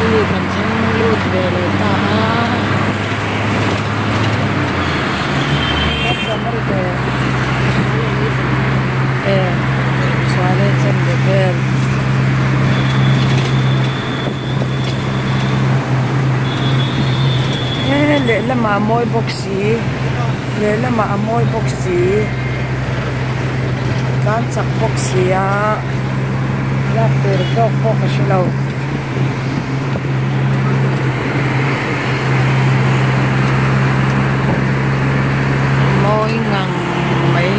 Delhi kan thleng lut ve leh ta a. E chuan in chanve vel. He lehlamah a mawi bawk si lehlamah a mawi bawk si tlan chak bawk si a lak tur zawk pawh ka hre lo. Mawi ngang mai.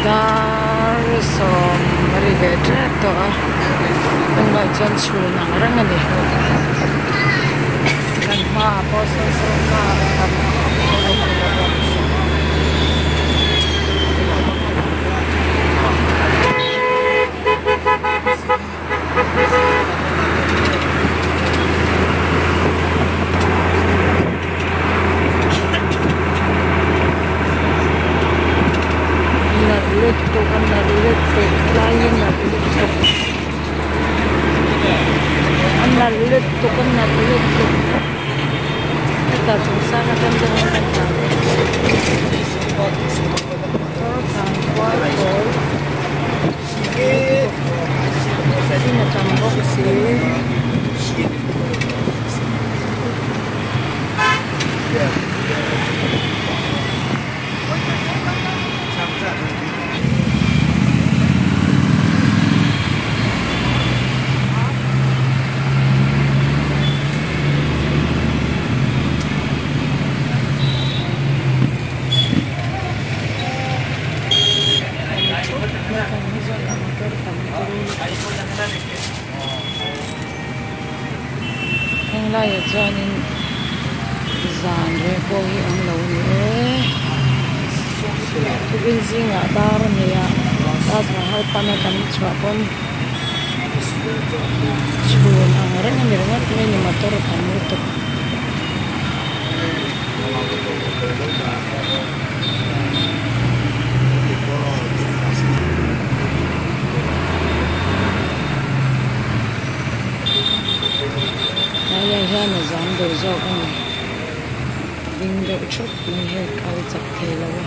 Dar sawm a ri ve tep tawh a tunlai chuan chhun ang reng a ni kan hmaah pawh sawn sawn car a tam khawp mai. Nalh lutuk a nalh lutuk helai hi nalh lutuk a nalh lutuk a nalh lutuk hetah chung sang atang deuh in kan tlan motor tlan kual pawl. Thing a tam bawk si. Heng laiah chuanin zan reh pawh hi awm lo a ni e tukin zingah dar a nei a Taj Mahal pana kan chhuah pawn chhun ang reng a ni ringawt mai a ni motor a tam lutuk. Haiah hian a zam deuh zawk a ni ding deuh thup mai hei kal chak thei lo a.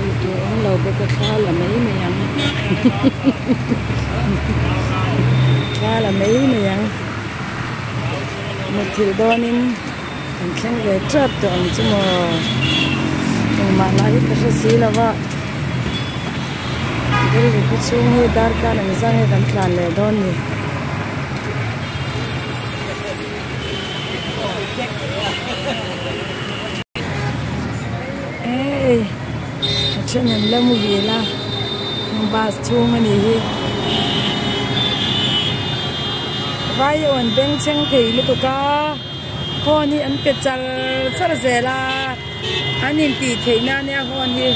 Ei tur awm lo bawk a thla la mai mai ang thla la mai mai ang mutthilh dawnin kan thleng ve tap tawh ang chu maw engmah lah hi ka hre si lo va Delhi khaw chhung hi darkar ang zang hi kan tlan leh dawn ni. Hei a then an la muhil a bus chhung a nih hi vai ho an beng thleng thei lutuk a horn hi an pe char char zel a an intih theih na ania horn hi.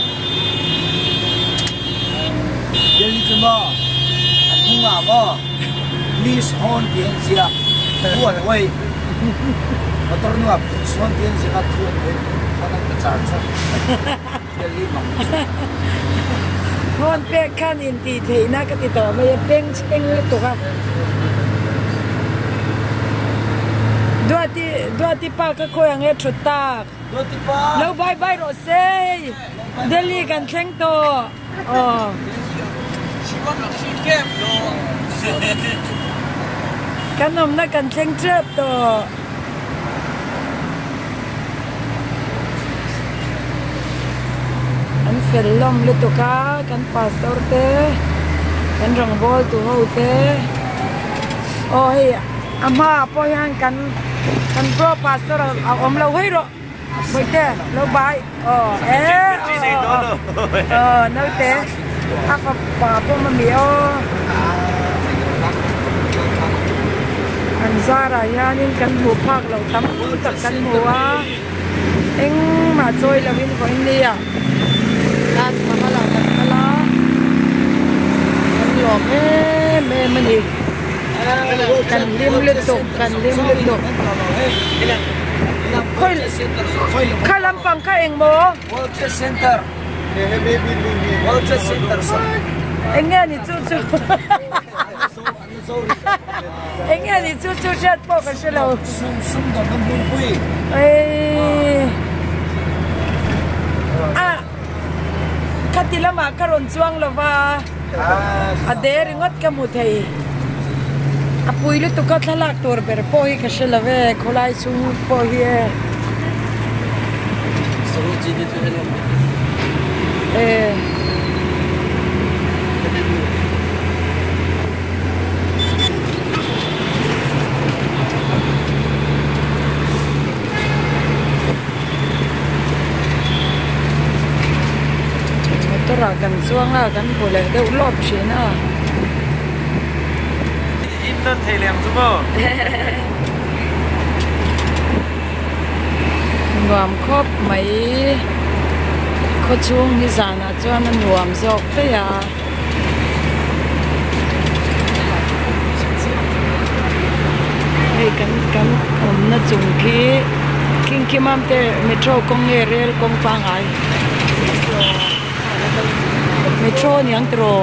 Delhi chu maw a hnungah maw police horn ti an ziak thu an awih motor hnungah police horn ti an ziak a thu an awih horn an pe char char Delhi mang chu. Horn pek khan intih theihna ka ti tawh mai a bengchheng lutuk a. Duati Duati pa ka khawi ang e thut tak. Duati pa. Lo bye bye rawh se hei Delhi kan thleng tawh aw. Kan awmna kan thleng tep tawh. An fel hlawm lutuk a kan pastor te kan rawngbawl tu ho te aw hei a hmaah pawh hian kan kan pro pastor a awm lo hawi rawh bawihte lo bai aw e aw aw naute a fapa pawm a mi aw an zarah hianin kan hmuh phak loh tam tak kan hmu a engmah chawi lovin vawiin nia Taj Mahal ah kan kal a kan lawm em. em em a ni kan hlim lutuk kan hlim lutuk khawi kha lampang kha eng maw eng nge ni chu chu eng nge ni chu chu hriat pawh ka hre lo eii a khati lamah ka rawn chuang lo va a de ringawt ka hmu thei a pui lutuk a thlalak tur ber pawh hi ka hre lo e khawlai chhung pawh hi e e. Motor ah kan chuang a kan bu leh deuh lawp thin a. Nuam khawp mai khawchhung hi zanah chuan a nuam zawk daih a. Hei kan kan awmna chung khi khing khi mam te metro kawng nge rel kawng pangai metro aniang tiraw.